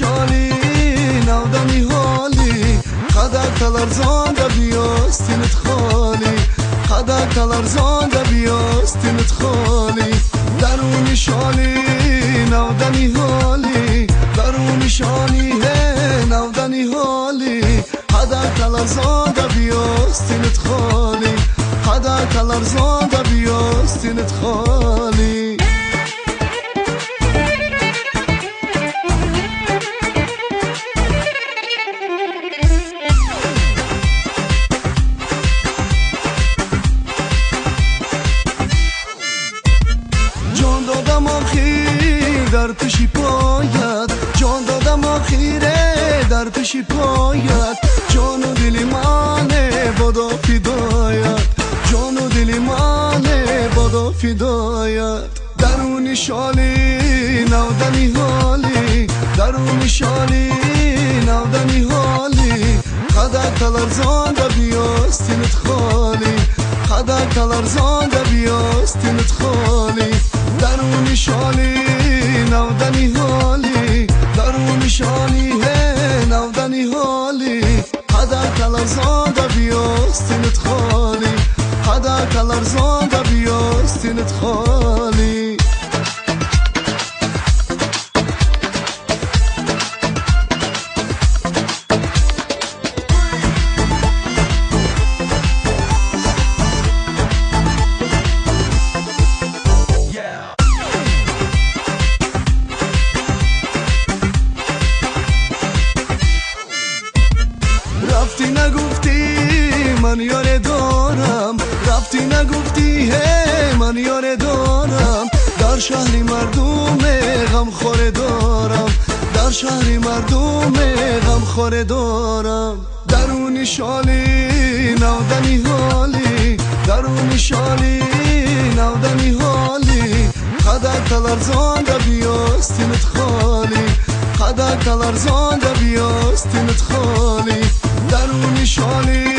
шоли навдани ҳоли қадак таларзонда биёстинат холи қадак таларзонда биёстинат холи даруни шоли навдани ҳоли даруни шоли навдани ҳоли қадак таларзонда биёстинат холи қадак таларзонда биёстинат холи. Дар пеши поят ҷон додам охире дар пеши поят ҷону дили мане бодо фидоят ҷону дили мане бодо фидоят даруни шоли навдани ҳоли даруни шоли навдани ҳоли қадак таларзонда биёстинат холи қадак таларзонда биёстинат холи даруни шоли навдани ҳоли даруни шоли навдани ҳоли қадак таларзонда биёстинат холи қадак таларзонда биёстинат холи. Рафти нагуфти ман ёре дорам рафти нагуфти ман ёре дорам дар шаҳри мардуме ғамхоре дорам дар шаҳри мардуме ғамхоре дорам даруни шоли навдани ҳоли даруни шоли навдани ҳоли қадак таларзонда биёстинат холи қадак таларзонда биёстинат холи даруни шоли.